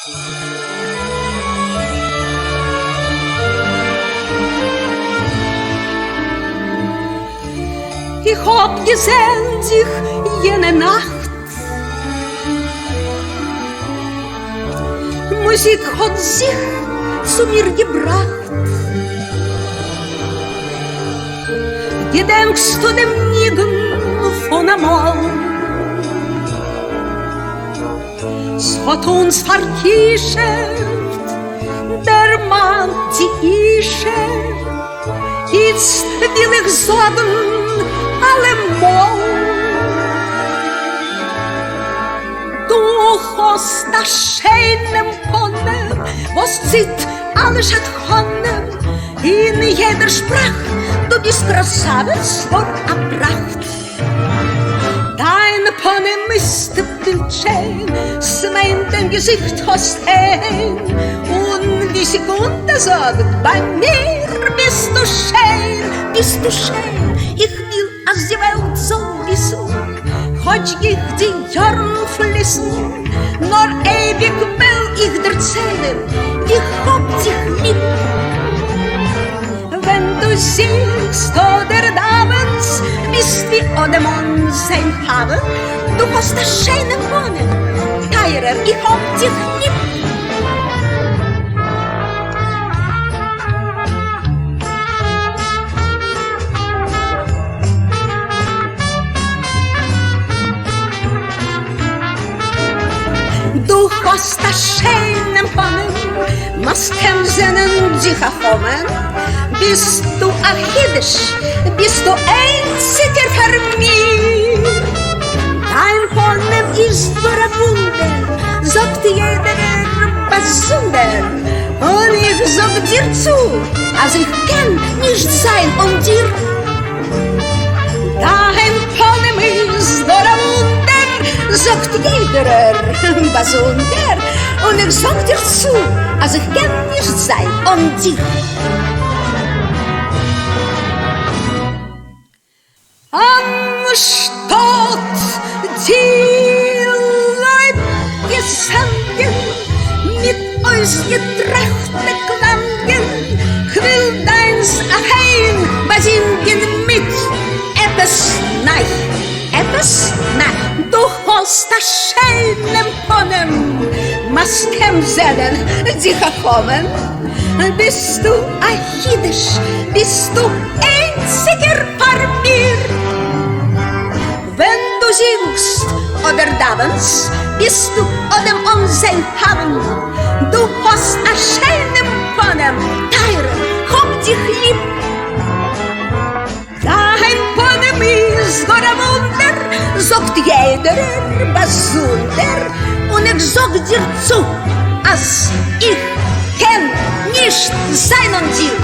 איך האָב געזען דיך יענע נאַכט. מוזיק האָט זיך צו מיר געבראַכט. געדענקסטו דעם ניגון פֿון אַמאָל? ס'האָט אונדז פֿאַרכּישופֿט דערמאַנט די אישה. איצט וויל איך זאָגן אַלע מאָל, דו האָסט אַ שיינעם פּנים, וואָס ציט אַלע שדכנים אין יעדער שפּראַך, דו ביסט קראַסאַוועץ, נאָר אַ פּראַכט. דיין פּנים איז בילדשיין, ס'מיינט דיין געזיכט האָסט חן, און ווי סעקונדע זאָגט ביי מיר, ביסטו שיין, ביסטו שיין, איך וויל אַז די וועלט זאָל וויסן, כאָטש גיך די יאָרן פֿליסן, נאָר אייביק וועל איך דערציילן, ווי כ'האָב דיך ליב. ווען דו זינגסט אדער דאווענסט ביסט ווי אדם אן זיין חוה, דו האסט א שיינעם פנים טייערער איך האב דיך ליב. דו האסט א שיינעם פנים, מסכים זענען די חכמים, ביסטו א חידוש, ביסטו איינציגער פאר מיר. דיין פנים איז גאר א וואונדער, זאגט יעדער באזונדער, און איך זאג דיר צו, אז איך קען נישט זיין אן דיר. דיין פנים איז גאר א וואונדער, זאגט יעדערער באזונדער, און איך זאג דיר צו אז איך קען נישט זיין אן דיר. אנשטאט די לויב געזאנגען מיט אויסגעטראכטע קלאנגען, כ'וויל דיינס אהיים באזינגען מיט עפעס ניי, עפעס ניי. דו האסט א שיינעם פנים, מסכים זענען די חכמים, ביסטו א חידוש, ביסטו איינציגער פאר מיר. ווען דו זינגסט אדער דאווענסט, ביסטו אדם אן זיין האווען, דו האסט א שיינעם פנים, טייערער, כ'האב דיך ליב. דיין פנים איז גאר א וואונדער, זאגט יעדערער באזונדער, און איך זאג דיר צו אז איך קען נישט זיין אן דיר.